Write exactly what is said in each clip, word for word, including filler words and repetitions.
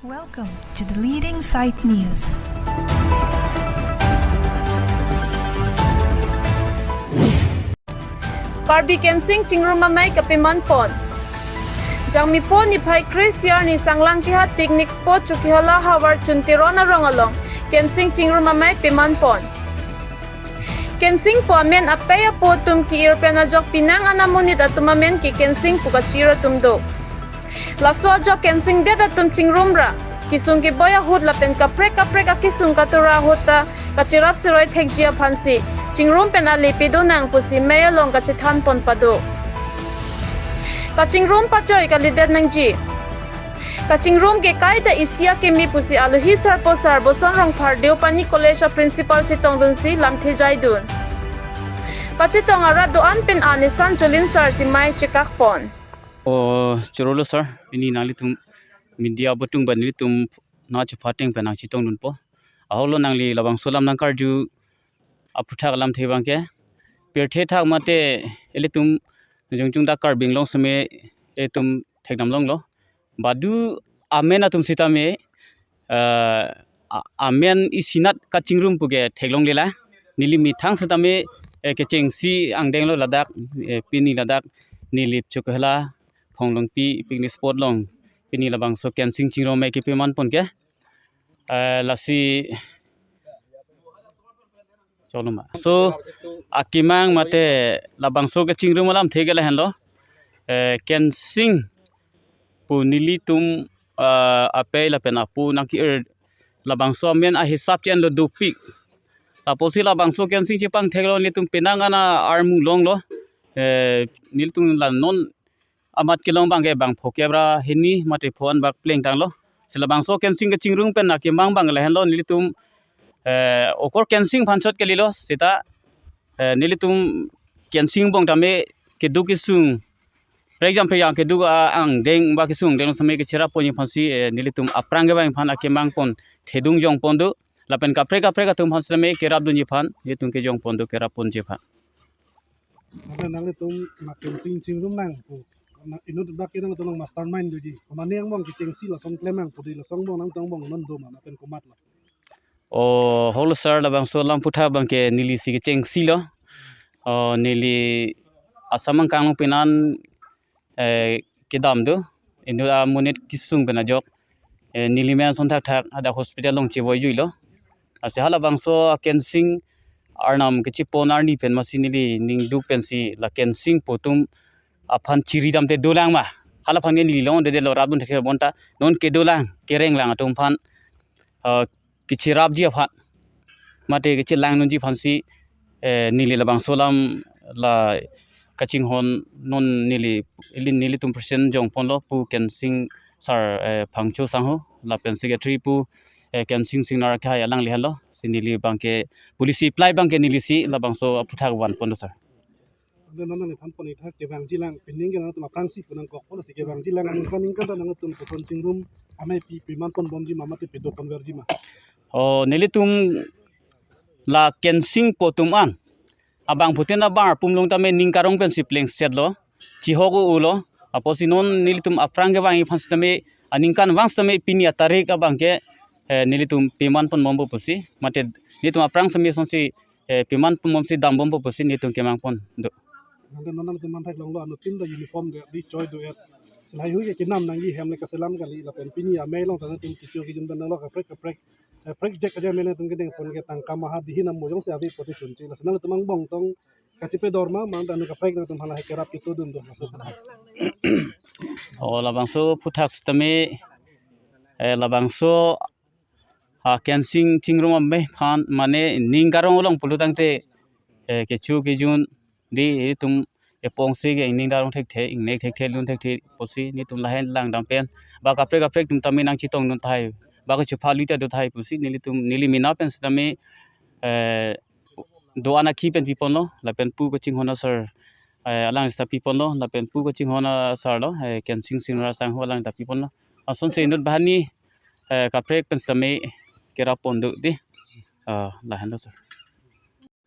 Welcome to the leading site news. Karbi Kensing Chingrum Amei kapeman pon. Jangmipo niphai kre-isi arni Sanglang Kihat picnic spot Chokihola havar Chuntiron arong along Kensing Chingrum Amei peman pon. Kensing pu amen apei apo atum ki-ir pen ajok penang an amonit atum amen ke Kensing pu kachir atum do. Laso ajok Kensing det atum chingrum ra kesung keboi ahut lapen kaprek kaprek akesung katura ahut ta kachirap siroi thekji aphansi chingrum pen ale pidunang pusi mei along kachethan pon pado. Kachingrum pachoi kalidet nangji. Kachingrum ke kaita isi akimi pusi alohi sarpo Sar Boson Rongphar Deopani College a principal chetongdunsi lamthe jaidun. Kachetong arat do-an pen anesan Cholin Sar si mei chekak pon. O, chorolo sir, pini nanglitum media abutung pen nelitum nangchephateng pen nangchetongdunpo. Ahoklo nangli labangso alam nangkarju aphuthak alamthe abangke. Pirthe thak mate ilitum jongjung dak Karbi Anglong seme ilitum thekdam longlo. Badu amen atum sitame, eh, a-, amen isinat kachingrum puke theklonglelang. Neli methang sitame, eh, kechengsi angdenglo ladak, eh, pini ladak neli Chokihola Phonglongpi picnic spot along pini labangso Kensing Chingrum Amei kepeman pon ke. Eh, lasi choloma. So, akemang mate labangso kachingrum alamthe ke lahenlo. Eh, Kensing pu nelitum, eh, apei lapen apo nangki-ir labangso amen ahisap chen lo dopik. Lapusi labangso Kensing chepangtheklo nelitum penang an armu longlo. Eh, nelitum la non amat kelong abangke bang phokep ra hini mate pho-an bak plengtanglo. Si labangso Kensing kachingrum pen akemang abang lahenlo nelitum, eh, okor Kensing aphan chot kalilo seta, eh, nelitum Kensing angbong tame keduk kesung prekjam prekjam keduk a-, angdeng ba kesung angdeng seme kachirap ponji aphansi, eh, nelitum aphrang kevang aphan akemang pon thedung jong pon do. Lapen kaprek kaprek atum aphan seme kerapdunji aphan nelitum kejong pon do kerap ponji aphan. Lapen nanglitum la Kensing chingrum nang pu. Na inut dak ke nangtum mastermind doji. Komat angbong kechengsi lason klemang pu di lason angbong nangtum angbong non doma lapen komatlo. O, holo sir, labangso alam aphuthak abangke neli si kechengsilo. O, neli Assam angkang along penan, eh, kedam do. Inut amonit kesung pen ajok, eh, neli men ason thakthak hadak hospital along chevoijuilo. Lasi halabangso Kensing arnam kechepon arni pen masi neli ningduk pensi la Kensing pu atum aphan chiri damte dolang ma. Hala aphan ke neli longdedetlo rapdun thekthek bonta non kedolang kerenglang atum aphan, eh, kechirapji aphan mate kechelang nunji aphansi, eh, neli labangso alam la kachinghon non neli ili nelitum present jong ponlo pu Kensing sir, eh, Phangcho sangho lapen secretary pu, eh, Kensing Singnar akhai alangli henlo. Si neli abangke policy apply abangke neli si labangso aphuthak van ponlo sir. Ante non nangli than pon ithak kevangjilang pining ke nangtum aphrangsi pu nangkokpo, lasi kevangjilang aningkan aningkan ta nangtum koson chingrum amei pi peman ponbomji ma mate pedo ponverji ma. O, nelitum la Kensing pu atum an abangphutin abar pumlong tame ning karong pensi plengsetlo, chihok-o-ulo. Apotsi non nelitum aphrang kevangji aphan sitame aningkanvang sitame pini atarik abangke, eh, nelitum peman ponbompo pusi mate nelitum aphrang sitame sonsi, eh, peman ponbomsi dambompo pusi nelitum kemang pon do. Ante non nangtum manthaklonglo anuttin ta uniform do di choi do-et. Si laheihui ke kenam nangji hem le kaselam kali lapen pini amei along ta nangtum kecho kejun pen nanglo kaprek kaprek, eh, prekjak aja amei nangtum kedeng pon ke tangka maha dihin amo jongsi ave pote chunche. Lasi nangtum angbong tong kachepedor ma, mane anu kaprek nangtum hala hai kerap ketodun do laso aphuthak. O, labangso aphuthak sitame, eh, labangso, ha, Kensing Chingrum Amei aphan mane ning karong along pulo tangte, eh, kecho kejun di itum epong si ke ingning darong thekthe, ingnek thekthe, lun thekthe pusi nelitum lahei langdam pen ba kaprek kaprek atum tame nangchetongdun tahai ba kachepha lui ta do tahai pusi nelitum neli mena pen sitame, eh, do-an akhi pen piponlo lapen pu kachinghon asar, eh, alang sita piponlo lapen pu kachinghon asarlo, eh, Kensing Singnar sangho alang ta piponlo. Asonsi inut banghini, eh, kaprek pen sitame kerap pon do di. Ah, lahenlo sir.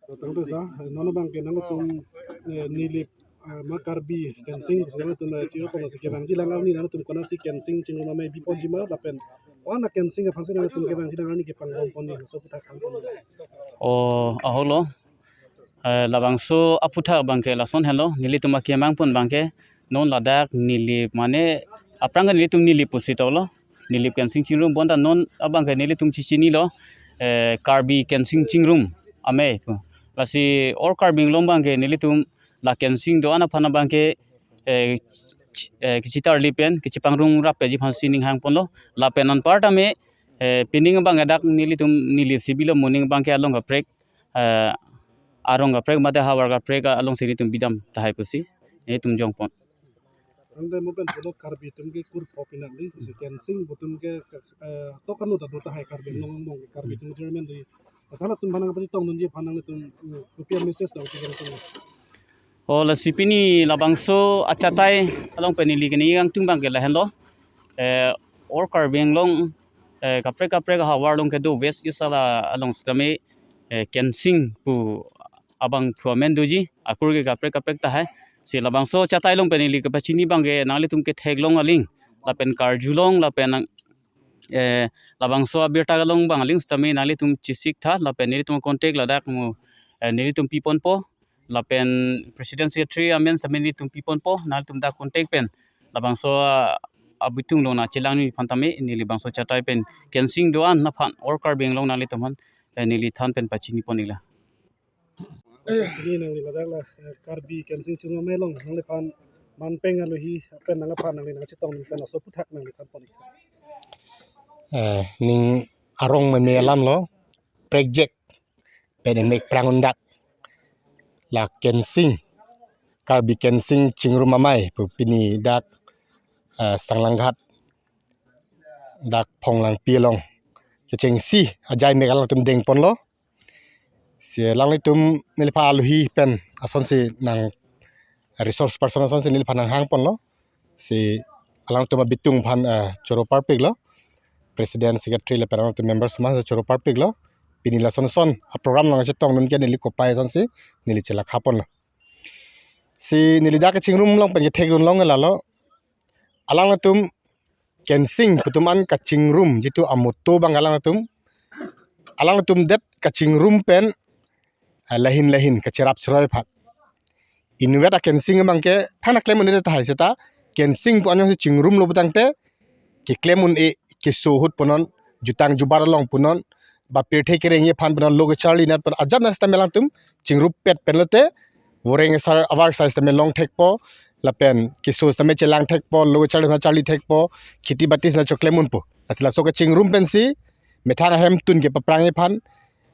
Tangte sa, non abangke nangtum, eh, Nilip, eh, ma Karbi Kensing, nangtum, eh, chiro kono si kevangjilang arni nangtum konatsi Kensing Chingrum Amei biponji ma lapen Wana Kensing aphansi nangtum kevangji nang arni kepangrum pon ni laso aphuthak aphansi. O, ahoklo. Eh, labangso aphuthak abangke lason henlo, nelitum akemang pon abangke non ladak Nilip mane aphrang ke nelitum Nilip pusi toklo. Nilip Kensing Chingrum bonta non abangke nelitum chichinilo, eh, Karbi Kensing Chingrum amei pu. Lasi All Karbi Anglong abangke nelitum la Kensing do-an aphan abangke, eh, ch-, eh, kachitarli pen kachipangrum rapji aphansi ning hang ponlo. Lapen anparta me, eh, pining abangke dak nelitum Nilip si bilo, moning abangke along kaprek, eh, arong kaprek mate havar kaprek alongsi nelitum bidam tahai pusi nelitum jong pon. Tangte mo pen pulo Karbi atum ke kurpo pinat li, si Kensing atum ke, eh, to kanu ta do tahai Karbi Anglong angbong Karbi atum chairman do. Asal atum aphan nangpachetong dunji aphan nangtum, mm, kopi a-message dong tiga atum. O, lasi pini labangso achatai along pen neli keni angtung abangke lahenlo. Eh, All Karbi Anglong, eh, kaprek kaprek havar along kedo West East ala along sitame, eh, Kensing pu abangphu amen doji, akur ke kaprek kaprek tahai. Si labangso achatai along pen neli kepachini abangke nanglitum ketheklong aling, lapen karjulong, lapen nang, eh, labangso abirta kelong abang aling sitame nanglitum chesik tha, lapen nelitum contact ladak mo, eh, nelitum piponpo, lapen president secretary amen sitame nelitum piponpo, nanglitum dak contact pen labangso, ah, abitung along nangchelangji aphan tame neli bangso achatai pen Kensing do-an aphan All Karbi Anglong nanglitum aphan, eh, neli than pen pachini pon iklo. Pini nangli ladak la, eh, Karbi Kensing Chingrum amei along nangliphan manpeng alohi pen nangphan nangli nangchetong pen laso aphuthak nangli than pon ik. Eh, ning arong meme alamlo, prekjak pen emek prang un dak la Kensing, Karbi Kensing Chingrum amei pu pini dak, eh, Sanglanghat dak Phonglangpi along kechengsi ajai mek alangtum deng ponlo. Si alanglitum neliphan alohi pen asonsi nang resource person asonsi neliphan nang hang ponlo. Si alangtum abitung aphan, eh, choro parpiklo. President, secretary lapen alangtum members aphan si choro parpiklo. Pini lason son a-program along chetong dun ke neli kopai asonsi neli chelakha ponlo. Si neli dak kachingrum along pen ketheklong lalo. Alangtum Kensing pu atum an kachingrum jitu amoto abang alangtum, alangtum det kachingrum pen, eh, lahin lahin kacherap cheroi aphan. Inutvet a-Kensing abangke thanat klem un-e tahai seta, Kensing pu an jongsi chingrumlo putangte keklem un-e, keso ahut punon, jutang jubat along punon, ba pirthe kerengji aphan punon, lo kacharli nat pun ajat nat sitame alangtum chingrumpet pen lote, voreng asar avar asar sitame long thekpo, lapen keso sitame chelang thekpo, lo kacharli sitame charli thekpo, kheti bati sitame choklem unpo. Lasi laso kachingrum pensi methang ahemtun kepaphrangji aphan,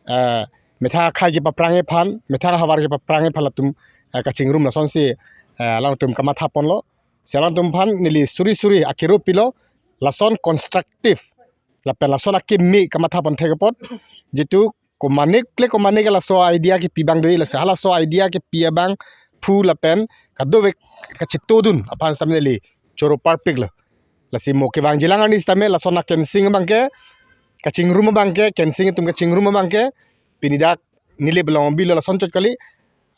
eh, methang akhei kepaphrangji aphan, methang ahavar kepaphrangji aphan latum, eh, kachingrum lasonsi, eh, alangtum kamatha ponlo. Si alangtum aphan neli suri suri akero pilo, lason constructive lapen lason akimi kamatha pon thek apot, jitu komatne kle komatne ke laso idea kepi abang do-i, lasi halaso idea kepi abangphu lapen kadokave kachetongdun aphan sitame neli choro parpiklo. Lasi mo kevangjilang arni sitame lason a-Kensing abangke, kachingrum abangke, Kensing atum kachingrum abangke pini dak Nilip along bilo, lason chot kali,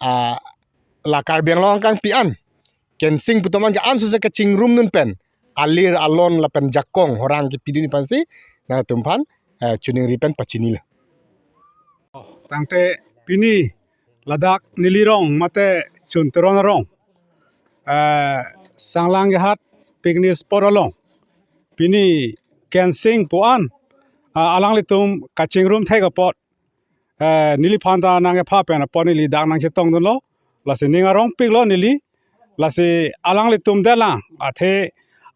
ah, la Karbi Anglong angkangpi an Kensing pu atum an ke ansose kachingrumdun pen alir alon lapen jakong horang kepidun aphansi nangtum aphan, eh, choningri pen pachinilo. Tangte pini ladak neli rong mate Chunteron arong, eh, Sanglanghat picnic spot along pini Kensing pu an, ah, alanglitum kachingrum thek apot, eh, neliphan ta nangkepha pen apot neli dak nangchetongdunlo. Lasi ning arongpiklo neli. Lasi alanglitum detlang athe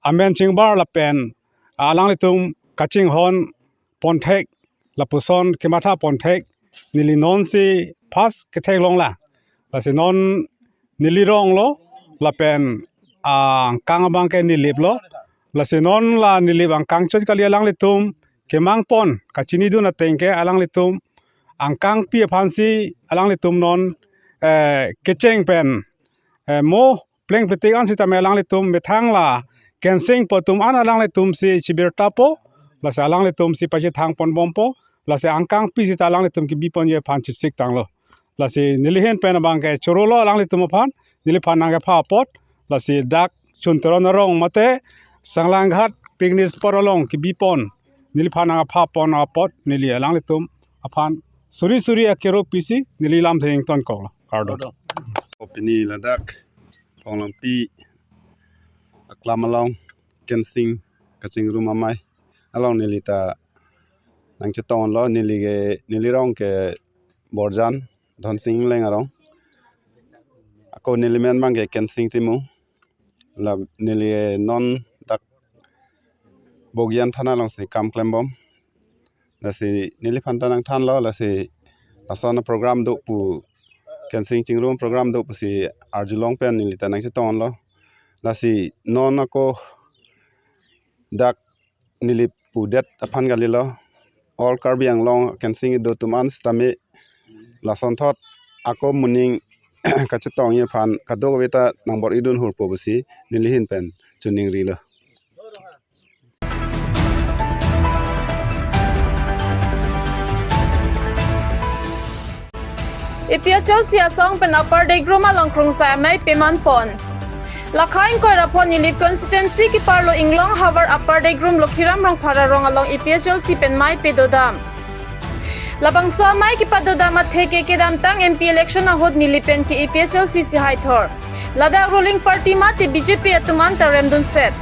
amen chingbar lapen alanglitum kachinghon pon thek, lapuson kematha pon thek neli nonsi first ketheklonglang. Lasi non neli ronglo, lapen angkang abangke Nilip lo. Lasi non la Nilip angkang chot kali, alanglitum kemang pon kachinidun ateng ke alanglitum angkangpi aphansi alanglitum non, eh, kecheng pen, eh, mo pleng petik an sitame alanglitum methang la Kensing pu atum an alanglitumsi chibirtapo, lasi alanglitumsi pachethang ponbompo, lasi angkangpi sita alanglitum kebi ponji aphan chesik tanglo. Lasi neli ahin pen abangke chorolo alanglitum aphan, neliphan nangkepha apot, lasi dak Chunteron arong mate Sanglanghat picnic spot along kebi pon neliphan nangpha pon apot neli alanglitum aphan suri suri akero pisi neli lamthe ingtonkoklo, kardom. Kardom. Pini ladak Phonglongpi aklam along Kensing kachingrum amei along neli ta nangchetonglo, neli ke, neli rong ke Borjan, Dhonsing Engleng arong. Ako neli men abang ke Kensing Timung. La neli non dak Bogijan thana alongsi kam klembom. Lasi neliphan ta nangthanlo, lasi lason program do pu, Kensing chingrum program do pusi arjulong pen neli ta nangchetonglo. Lasi non ako dak neli pudet aphan kalilo. All Karbi Anglong Kensing kedo atum an sitame lasonthot ako moning kachetongji aphan kadokave ta nangbor-idun hurpo pusi neli ahin pen chiningrilo. A P H L C asong pen Upper Degrum along krungsai amei peman pon. Lakha ingkoi ra pho Nilip constituency keparlo Inglong havar Upper Degrum Lokhiram Rongphar arong along A P H L C pen mei pedodam. Labangso amei kepadodam atheke kedamtang M P election ahut Nilip pen ke A P H L C si haithor. Ladak ruling party mate B J P atum anta remdunset.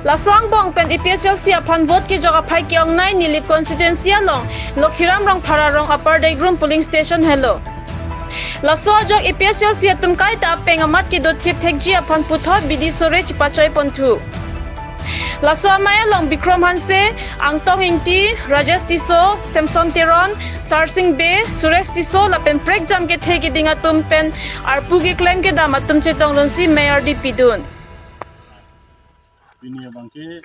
Laso angbong pen A P H L C aphan vote kejok aphai ke-ongnei Nilip constituency along Lokhiram Rongphar arong Upper Degrum polling station helo. Laso ajok A P H L C atum kaita apeng amat kedo thip thekji aphan puthot bidi sore chipachoi ponthu. Laso amei along Bikrom Hanse, Angtong Ingti, Rajesh Tisso, Samson Teron, Sarsing Bey, Suresh Tisso lapen prekjam kethe keding atum pen arpu keklem kedam atum chetongdunsi mei ardi pidun. Pini abangke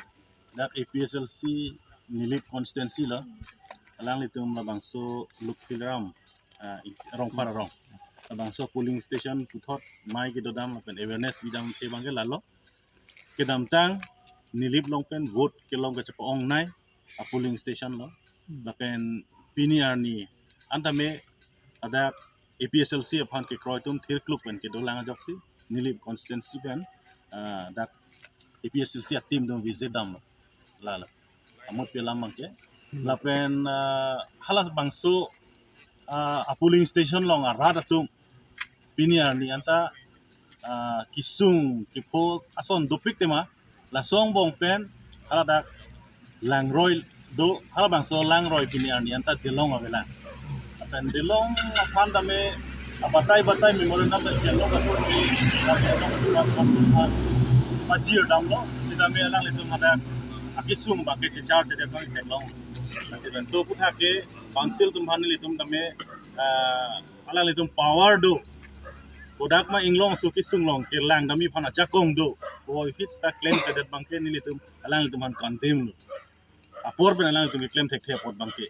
dak A P H L C Nilip constituency lo, alanglitum labangso Lokhiram, ah, Rongphar arong, labangso polling station puthot mei kedodam lapen awareness bidam athe abangke lalo. Kedamtang Nilip along pen vote kelong kachepa-ongnei a polling station lo. Lapen pini arni anta me adak A P H L C aphan kekroi atum thirkluk pen kedolang ajoksi Nilip constituency pen, ah, dak A P H L C a team atum visit damlo. Lalo. Amot pe alam abangke. Lapen, ah, halabangso, ah, a polling station along arat atum pini arni anta, ah, kesung kepho ason dopik tema, laso angbong pen haladak langroi do, halabangso langroi pini arni anta delong avelang. Lapen delong aphan tame abatai batai memorandum pen kelong atur di, pajir damlo, sitame alanglitum hadak akesung abangke chechar chede song kelong. Lasi laso aputhak ke council atum aphan nelitum tame, ah, alanglitum power do. Kodak ma Inglong aso kesung along kelang damji aphan ajakong do. Puvoiphit seta klemkledet abangke nelitum alanglitum aphan condemn lo. Apor pen alanglitum keklem thekthe apot abangke.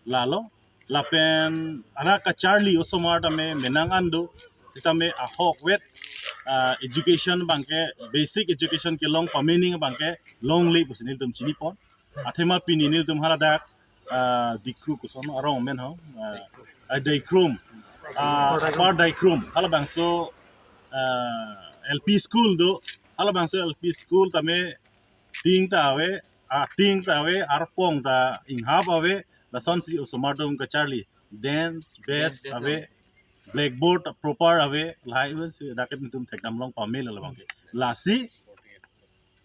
Lalo, lapen adak kacharli osomar tame menang an do. Sitame ahokvet, ah, education abangke, basic education kelong pame ning abangke longle pusi nelitum chinipon. Athema pini nelitum haladak, ah, Dikru koson arong amen ho, ah, ah, Daikrum, ah, Upper Daikrum, halabangso, ah, L P school do, halabangso L P school tame ting ta ave, ah, ting ta ave, arpong ta inghap ave, lasonsi osomar atum kacharli, bench, bench ave, blackboard proper ave, lahai ave, si dak nelitum thekdam long pame labangke. Lasi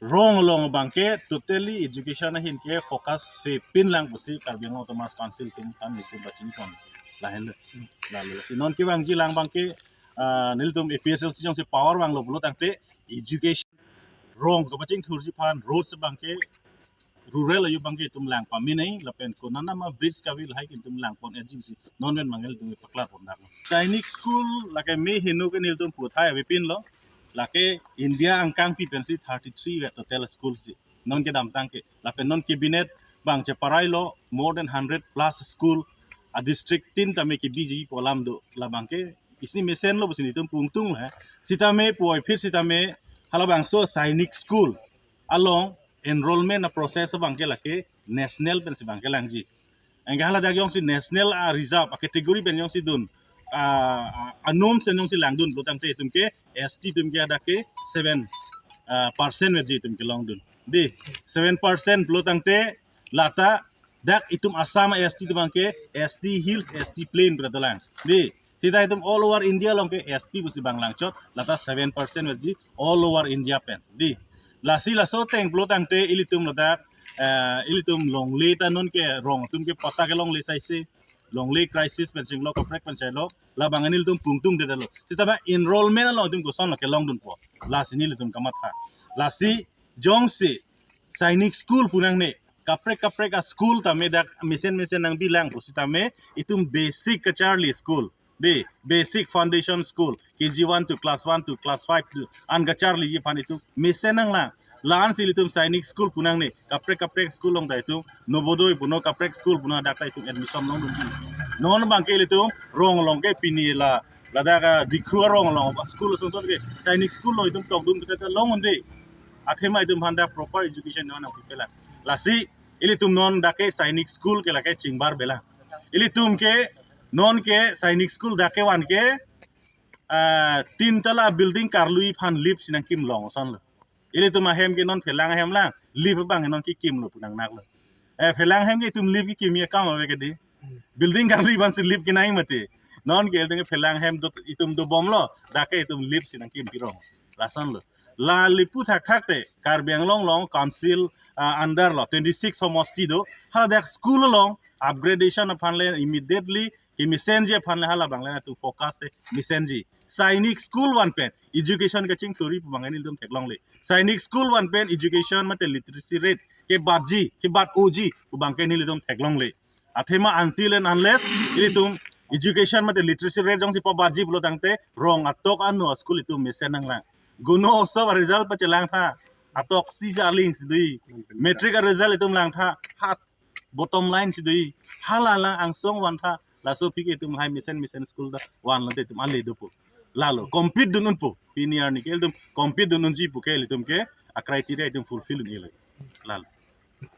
rong along abangke totally education ahin ke focus pepin lang pusi Karbi Anglong Autonomous Council atum aphan nelitum pachingkon. Lahenlo. Lalo lasi non kevangji lang abangke, ah, nelitum A P H L C jongsi power vanglo pulo tangte education, rong kapachingthurji aphan, roads abangke rural ayu abangke itum lang pame nai, lapen konatna ma bridge kave lahai ke itum lang pon-etji pusi non pen mangel itum paklar pon dak. Sainik school lake me heno ke nelitum puthai avepinlo, lake India angkangpi pensi thirty-three vet total school si non kedamtang ke, lapen non cabinet abang cheparailo more than hundred plus school a district tin tame kebiji pu alam do, labangke isi mesenlo pusi nelitum pungtung la. Sitame puvoiphit sitame halabangso Sainik school along enrollment a process abangke lake national pensi abangke langji. Anke haladak jongsi national a reserve a category pen jongsi dun, ah, ah, a norms pen jongsi langdun pulo tangte itum ke S T atum ke hadak ke seven, ah, percent vetji itum kelongdun. Dei, seven percent pulo tangte Lata dak itum Assam S T atum abangke S T Hills, S T Plain pu dolang. Dei, seta itum all over India along ke S T pusi bang langchot, lata seven percent verji all over India pen. Dei, lasi laso ateng pulo tangte ilitum ladak, eh, ilitum longle ta non ke rong atum ke patta kelongle saise, longle crisis pen chinglo kaprek pen chailo, labang nelitum pungtungdetlo. Seta ba enrollment along itum kosonlo kelongdunpo, lasi nelitum kamatha. Lasi jongsi Sainik School pu nangne, kaprek kaprek a-school tame dak mesen mesen nangbilang pusitame itum basic kacharli school, dei, basic foundation school, K G one to class one to class five to an kacharliji aphan itum mesen nanglang. La-ansi ilitum Sainik School pu nangne, kaprek kaprek school along ta itum Novodaya punon, kaprek school punon, dak ta itum admission longdunji. Non abangke ilitum rong along ke pini la, ladak a Dikru arong along school ason ason ke Sainik School along itum tokdun kita ta long un-e. Athema itum aphan dak proper education non nangpipelang. Lasi ilitum non dak ke Sainik School ke lake chingbarbelang. Ilitum ke non ke Sainik School dak kevan ke, ah, tin tala building karlu aphan lift si nangkim long asonlo. Ilitum ahem ke non phelang ahem lang, lift abang non kekimlo pu nangnaklo. Eh, phelang ahem ke itum lift kekimji akam ave ke dei. Building karlu aphansi lift kenangji mati. Non ke ilitum ke phelang ahem do, itum dobomlo, dak ke itum lift si nangkim pirong. Lasonlo. La lipu thakthak te Karbi Anglong along council, ah, under lo twenty-six homosti do. Haladak school along upgradation aphan le immediately kemesenji aphan le halabang le itum focus te mesenji. Sainik School van pen education kachingthurji pu abang nelitum theklongle. Sainik School van pen education mate literacy rate kebatji, kebat-oji pu abangke nelitum theklongle. Athema until and unless ilitum education mate literacy rate jongsi pabatji pulo tangte rong atok ano a-school itum mesen nanglang. Guno-utsov a-result pachelangtha, atok si jaling si dei. Matric a-result itum langtha, hat bottom line si dei. Hala lang angsong vantha, laso aphi ke itum lahai mesen mesen school ta vanlo te itum ale dopo. Lalo compete dun unpo. Pini arni ke ilitum compete dun unji puke ilitum ke a-criteria itum fulfill un-elo. Lalo.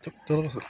Chok, chok, sir.